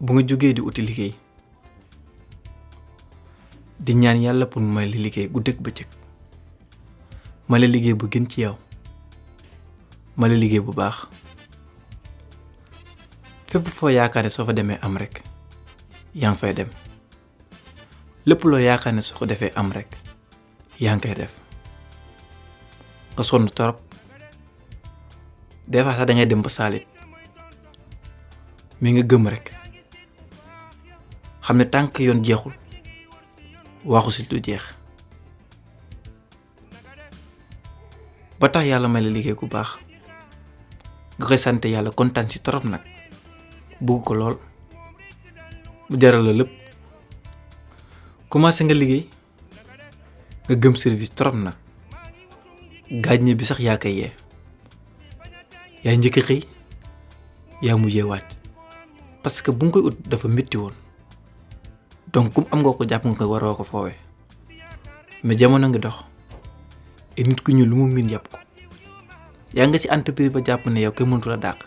bu nga jógee di uti liggéey di ñaan yàlla pour mu may la liggéey guddeeg bëccëg may la liggéey bu gën ci yow may la liggéey bu baax fépp foo yaakaar ne soo fa demee am rek yaa ngi fay dem lépp loo yaakaar ne soo ko defee am rek yaa ngi koy def nga sonn torop des fois sax da ngay dem ba saalit mais nga gëm rek xam ne tànk yoon jeexul waxu si du jeex ba tax yàlla may la liggéey ku baax nga koy sant yàlla kontaan si torop nag bugg ko lool mu jaral la lépp commencé nga liggéey nga gëm service torop nag gaaññe bi sax yaa koy yee yaa njëkk a xëy yaa mujjee wàcc parce que bu nga koy ut dafa métti woon donc comme am nga ko jàpp nga ko waroo ko foowee mais jamono ngi dox et nit ku ñu lu mu miin yàpp ko yaa nga ci entreprise ba jàpp ne yow kenn mënatu la dàq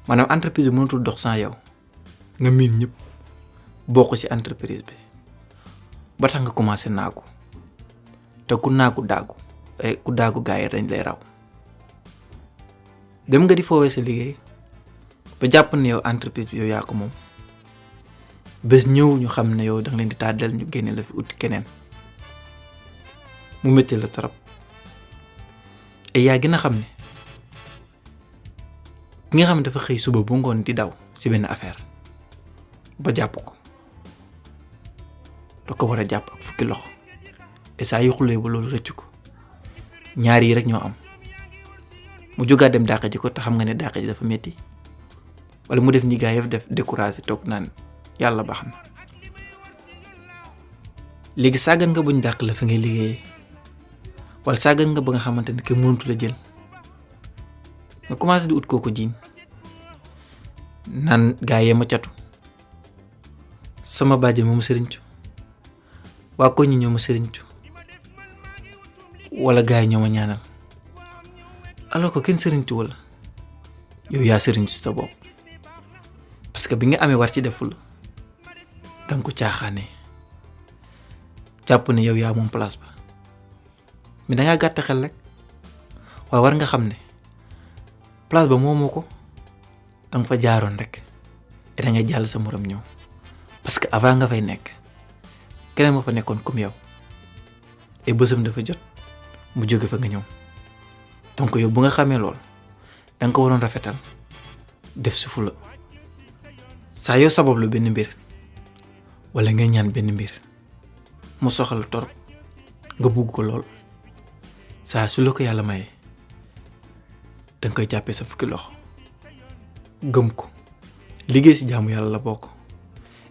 maanaam entreprise bi mënatul dox sans yow nga miin ñëpp bokk ci entreprise bi ba tax nga commencé naagu te ku naagu daagu ku daagu gaa yi dañ lay raw dem nga di foowee sa liggéey ba jàpp ne yow entreprise bi yow yaa ko moom bés ñëw ñu xam ne yow da nga leen di tàddal ñu génne la fi uti keneen mu métti la trop et yaa gën a xam ne ki nga xam ne dafa xëy suba bu ngoon di daw ci benn affaire ba jàpp ko da ko war a jàpp ak fukki loxo et saa yu xulee ba loolu rëcc ko ñaar yi rek ñoo am mu jógaat dem dàq ji ko te xam nga ne dàq ji dafa métti wala mu def ñi gaa yëf def découragé toog naan yàlla baax na léegi sàggan nga buñ dàq la fi ngay liggéeyee wala sàggan nga ba nga xamante ne kenn mënatu la jël nga commencé di ut kooku jiin naan gaa yee ma catu sama bàjjen moom sëriñcu waa koñ ñi ñoo ma sëriñcu wala gaa yi ñoo ma ñaanal alors que kenn sëriñcu wala yow yaa sëriñcu sa bopp parce que bi nga amee war ci deful danga ko caaxaanee jàpp ne yow yaa moom place ba mais dangaa gàtt xel rek waaye war nga xam ne place ba moomoo ko danga fa jaaroon rek et da ngay jàll sa morom ñëw parce que avant nga fay nekk keneen ma fa nekkoon comme yow et bësam dafa jot mu jóge fa nga ñëw donc yow bu nga xamee lool danga ko waroon rafetal def si fula saa yoo sabab lu benn mbir wala nga ñaan benn mbir mu soxal torop nga bugg ko lool saa su la ko yàlla maye danga koy jàppee sa fukki loxo gëm ko liggéey ci jaamu yàlla la bokk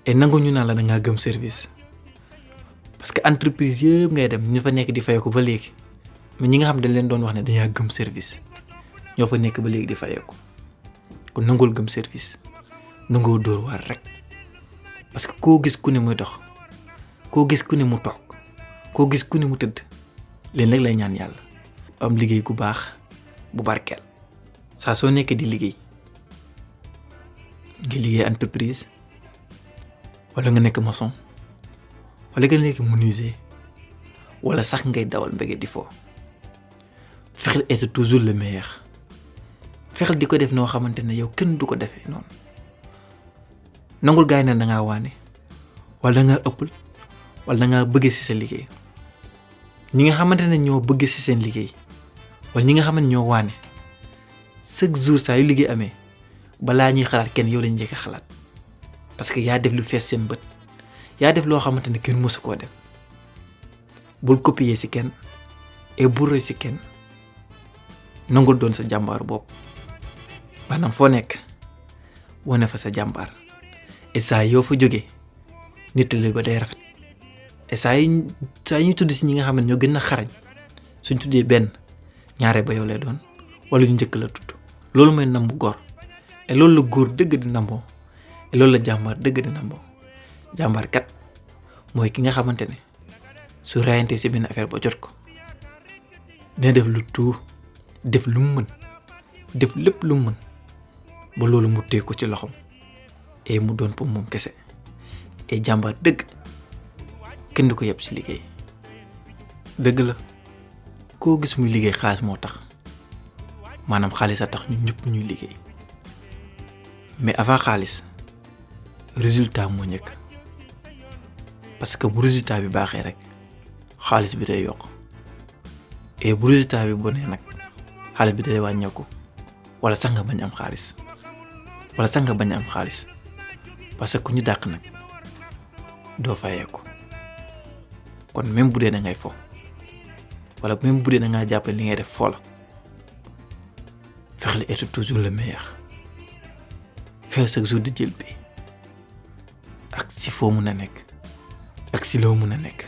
et nangu ñu naan la dangaa gëm service parce que entreprise yëpp ngay dem ñu fa nekk di fayee ko ba léegi mais ñi nga xam dañ leen doon wax ne dañaa gëm service ñoo fa nekk ba léegi di fayee ko kon nangul gëm service nangoo dóor waar rek parce que koo gis ku ne muy dox koo gis ku ne mu toog koo gis ku ne mu tëdd leen rek lay ñaan yàlla am liggéey gu baax bu barkeel saa soo nekkee di liggéey nga liggéey entreprise wala nga nekk maçon wala nga nekk menuisier wala sax ngay dawal mbége di foo fexeel être toujours le meilleur fexeel di ko def noo xamante ne yow kenn du ko defee noonu nangul gaay ne dangaa waane wala dangaa ëppal wala dangaa bëgg ci sa liggéey ñi nga xamante ne ñoo bëgg ci seen liggéey wala ñi nga xamante ñoo waane chaque jour saa yu liggéey amee balaa ñuy xalaat kenn yow lañ njëkk a xalaat parce que yaa def lu fees seen bët yaa def loo xamante ne kenn mësu koo def bul copier ci kenn et bul roy ci kenn nangul doon sa jàmbaar bopp maanaam foo nekk wane fa sa jàmbaar et saa yoo fa jógee nit la ba day rafet et saa yu ñu tudd ci ñi nga xam ne ñoo gën a xarañ suñ tuddee benn ñaare ba yow lay doon wala ñu njëkk la tudd loolu mooy nambu góor et loolu la góor dëgg di namboo et loolu la jàmbaar dëgg di namboo jàmbaar kat mooy ki nga xamante ne su rayantee ci benn affaire ba jot ko dina def lu tout def lu mu mën def lépp lu mu mën ba loolu mu téye ko ci loxoom et mu doon pour moom kese et jàmbaar dëgg kenn du ko yeb si liggéey. dëgg la koo gis muy liggéey xaalis moo tax maanaam xaalis a tax ñun ñëpp ñuy liggéey mais avant xaalis résultat moo njëkk parce que bu résultat bi baaxee rek xaalis bi day yokk et bu résultat bi bonee nag xaalis bi day wàññeeku wala sax nga bañ am xaalis parce que ku ñu dàq nag doo fayeeku kon même bu dee da ngay fo wala même bu dee da ngaa jàpp li ngay def fo la fexe la être toujours le meilleur fexe chaque jour di jël bi ak si foo mun a nekk ak si loo mun a nekk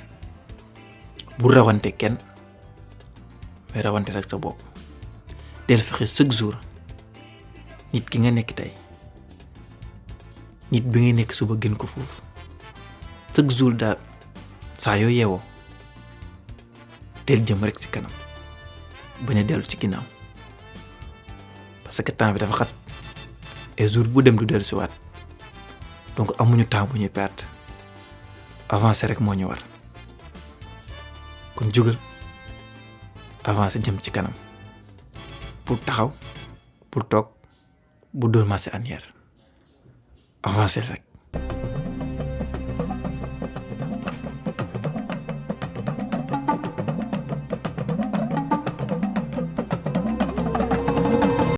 bu rawante kenn mais rawante rek sa bopp del fexe chaque jour nit ki nga nekk tey nit bi ngay nekk suba gën ko foofu chaque jour daal saa yoo yeewoo del jëm rek ci kanam bañ a dellu ci ginnaaw parce que temps bi dafa xat et jour bu dem du dellu si waat donc amuñu temps bu ñuy perdre avancer rek moo ñu war kon jógal avancer jëm ci kanam pour taxaw pour toog bu doon marché arrière avancer rek.